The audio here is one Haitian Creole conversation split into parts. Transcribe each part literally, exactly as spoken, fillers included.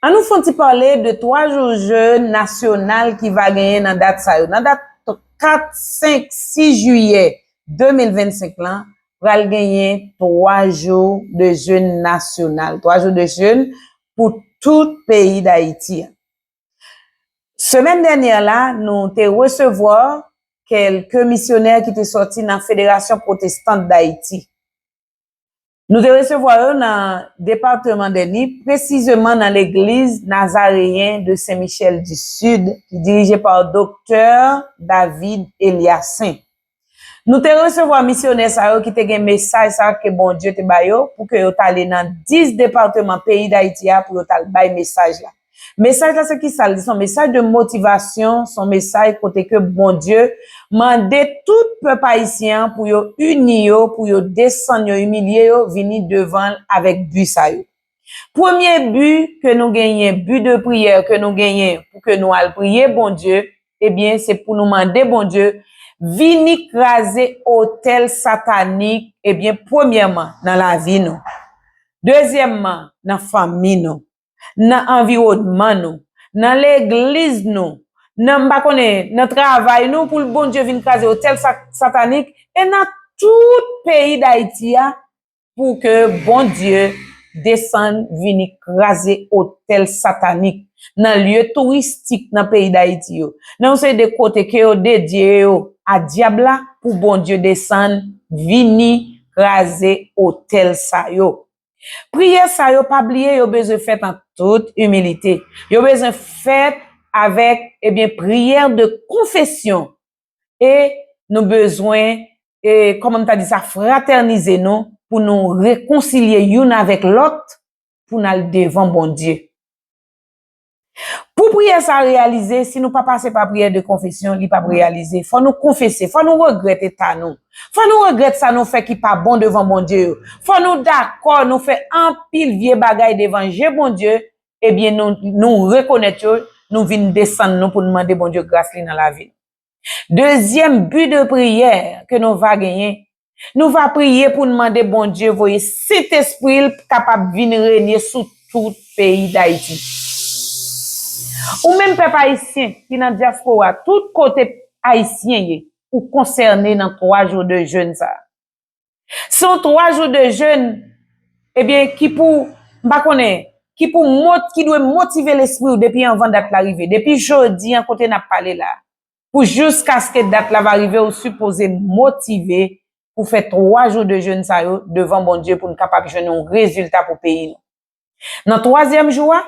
An nou fè yon ti pale de twa jou jèn nasyonal ki va genyen nan dat sa yo. Nan dat kat, senk, sis jiyè de mil vennsenk lan, pral genyen twa jou de jèn nasyonal, twa jou de jèn pou tout peyi Dayiti. Semèn dènyè la, nou te resevwa kèlke misyonè ki te sòti nan Federasyon Pwotestan Dayiti. Nou te resevwa yo nan depatman de Nip, presizeman nan legliz Nazareyen de Sen Michèl di Sid, ki dirije pa Doktè David Eliassen. Nou te resevwa misyonè sa yo ki te gen mesaj sa ke Bondye te ba yo pou ke yo t ale nan dis depatman peyi Dayiti a pou yo t al bay mesaj la. Mesaj la se ki sa l? Li se yon mesaj de motivasyon, se yon mesaj kote ke Bondye mande tout pèp ayisyen an pou yo ini yo, pou yo desann yo, imilye yo, vini devan l avèk bi sa yo. Premye bi ke nou genyen, bi de priyè ke nou genyen pou ke nou al priye Bondye, ebyen, se pou nou mande Bondye vini kraze otèl satanik, ebyen, premyèman, nan lavi nou. Dezyèmman, nan fanmi nou, nan anviwònman nou, nan legliz nou, nan, m pa konnen, nan travay nou, pou Bondye vin kraze otèl sa-, satanik, e nan tout peyi Dayiti a, pou ke Bondye desann vini kraze otèl satanik nan lye touristik nan peyi Dayiti yo, nan yon seri de kote ke yo dedye yo a dyab la, pou Bondye desann vini kraze otèl sa yo. Priyè sa yo, pa bliye, yo bezwen fèt an tout imilite. Yo bezwen fèt avèk, ebyen, priyè de konfesyon. E nou bezwen, e, kòman m ta di sa, fratènize nou pou nou rekonsilye youn avèk lòt, pou n al devan Bondye. Pou priyè sa reyalize, si nou pa pase pa priyè de konfesyon, li p ap reyalize. Fò nou konfese, fò nou regrèt eta nou. Fò nou regrèt sa nou fè ki pa bon devan Bondye yo. Fò nou dakò, nou fè anpil vye bagay devan je Bondye, ebyen, nou, nou rekonèt yo, nou vin desann nou pou nou mande Bondye gras li nan lavi nou. Dezyèm bi de priyè ke nou va genyen, nou va priye pou n mande Bondye voye Sentespri l kapab vin renye sou tout peyi Dayiti. Ou menm pèp ayisyen ki nan dyaspora, tout kote ayisyen ye, ou konsène nan twa jou de jèn sa a. Se yon twa jou de jèn, ebyen, ki pou, m pa konnen, ki pou mot-, ki dwe motive lespri w depi anvan dat la rive, depi jodi an kote n ap pale la, pou jiskaske dat la va rive, ou sipoze motive pou fè twa jou de jèn sa yo devan Bondye pou n kapab jwenn yon rezilta pou peyi nou. Nan twazyèm jou a,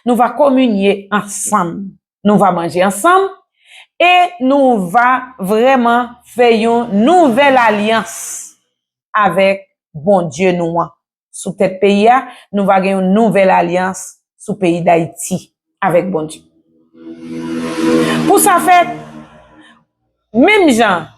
nou va kominye ansanm. Nou va manje ansanm e nou va vrèman fè yon nouvèl alyans avèk Bondye nou an. Sou tèt peyi a, nou va gen yon nouvèl alyans sou peyi Dayiti avèk Bondye. Pou sa fèt, menm jan